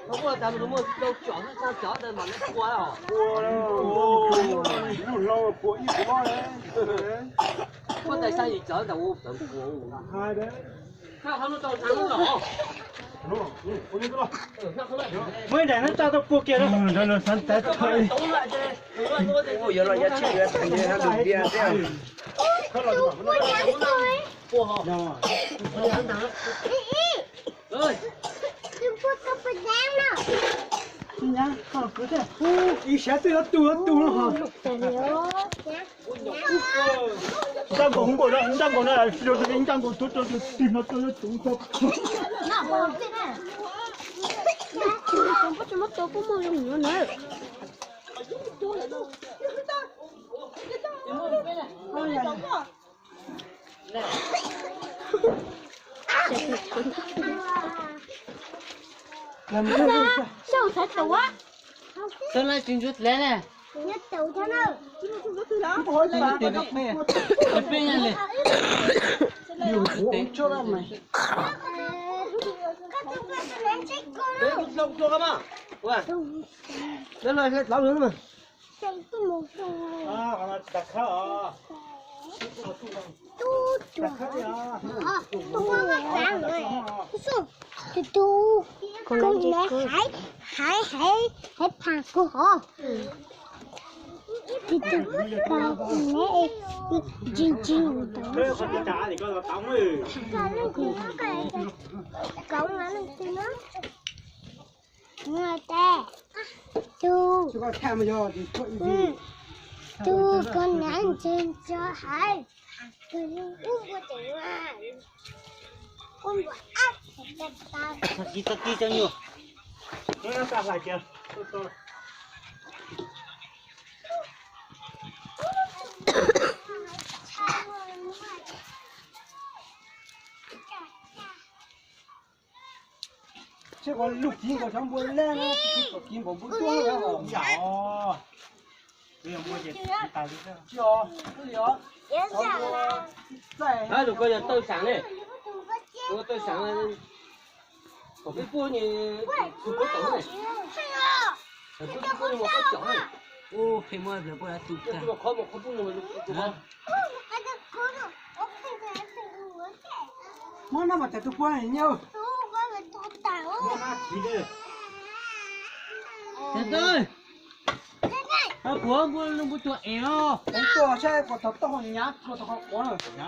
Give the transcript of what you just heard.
Muaj tas muaj rau cov tag cov ntawd mas lawv pua os. Pua, lub hlau pua ib puas mob. Muaj tas xya yim cov ntawd ua tawv pua. Muaj ib daim no tsa tau pua kiag lawm. Yuav los ya tsheb yuav tag nrho lus tiag thiab. Ib sab twb yuav tu yuav tu no. Ntaj nkaus npaum no, ntaj nkaus no, ntaj nkaus tuaj rau tus tig no tuaj yuav tu. Xyov tsis ntsuav dlev ne. Peb na li. Kuv na, haiv, haiv, haiv phaam kuv hov. Tus tus koj ne, ntsis ntsis ntawd. Koj leej twg no, koj leej twg no. Tus, tus koj na ntsis ntsis haiv. Tag kis tag kis cov nyuag. Seb koj lub kis nkaus cov npua laj no, kis npaum npua tuaj os. Tsis os, tsis os. Hab tus ko yog tawj saam ne, tus ko tawj saam, kom peb puab nyuag txug puab caum ne, peb puab nyuag mus qhov caum ne. Ua phem muab peb puab tus kag. Qhov mus qhov puab nyuag tus ko. Muab nab mas tas tus puab nyab. Puab npua npua tuag es os. Tuaj saib puas tau toj nyab tuaj tau qhov quav na.